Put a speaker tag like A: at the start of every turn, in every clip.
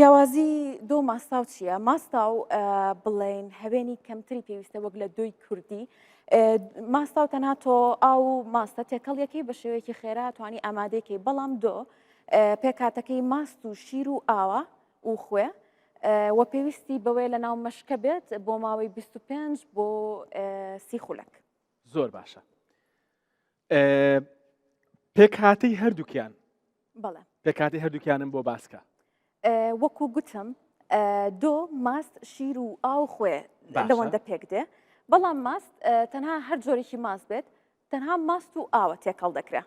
A: جیاوازی دۆ ماستاو چییە؟ ماستاو بڵێن هەوێنی کەمتری پێویستە وەک لە دۆی کوردی. ماستاو تەنها تۆ ئاو و ماستە تێکەڵیەکەی بە شێوەیەکی خێرا توانی ئامادەکەی، بەڵام دۆ پێکاتەکەی ماست و شیر و ئاوە و خوێ و پێویستی بەوەیە لە ناو مەشکە بێت بۆ ماوەی 25 بۆ 30 خولەک.
B: زۆر باشە. پێکهاتەی هەردووکیان
A: بەڵێ
B: پێکهاتەی هەردووکیانم بۆ باسکە.
A: وەکو گوتم دۆ ماست شیر و ئاو خوێ لەوەندە پێک دێ، بەڵام ماست تەنها هەر جۆرێکی ماست بێت تەنها ماست و ئاوە تێکەڵ دەکرێ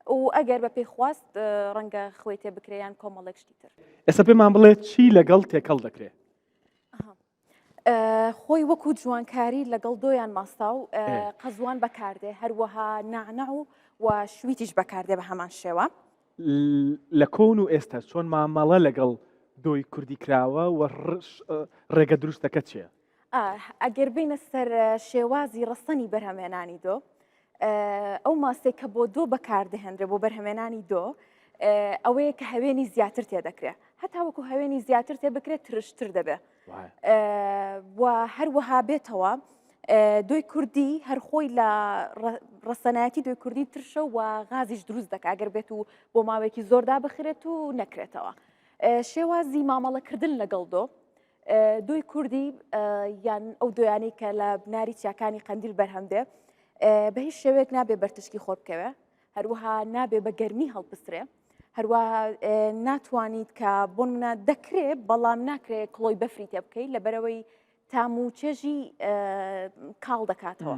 A: و ئەگەر بە پێی خواست ڕەنگە خوێی تێ بکرێ یان کۆمەڵێک شتی تر.
B: ئێستا پێمان بڵێ چی لەگەڵ تێکەڵ دەکرێ؟
A: خۆی وەکو جوانکاری لەگەڵ دۆیان ماستاو قەزوان بەکاردێ، هەروەها نەعنەع و و شویتیش بەکاردێ بە هەمان شێوە.
B: لە کۆن و ئێستا چۆن مامەڵە لەگەڵ دۆی کوردی کراوە و ڕێگە دروستەکە چییە؟
A: ئەگەر بینە سەر شێوازی ڕەسەنی بەرهەمهێنانی دۆ، ئەو ماستێک کە بۆ دۆ بەکاردەهێنرێ بۆ بەرهەمێنانی دۆ ئەوەیە کە هەوێنی زیاتر تێ دەکرێت، هەتا وەکو هەوێنی زیاتر تێ بکرێت ترشتر دەبێت و هەروەها بێتەوە دۆی کوردی هەر خۆی لە ڕەسەنایەتی دۆی کوردی ترشە و غازیش دروست دەکات ئەگەر بێت و بۆ ماوەیەکی زۆردا بخرێت و نەکرێتەوە. شێوازی مامەڵەکردن لەگەڵ دۆ دۆی کوردی یان ئەو دۆیانەی کە لە بناری چیاکانی قەندیل بەرهەم دێ بە هیچ شێوەیەک نابێ بەرتشکی خۆر بکەوێ، هەروەها نابێ بە گەرمی هەڵپسرێ، هەروە ناتوانیت کە بۆ منە دەکرێ بەڵام ناکرێ کڵۆی بەفری تێ بکەیت لەبەرەوەی تام و چێژی کاڵ دەکاتەوە.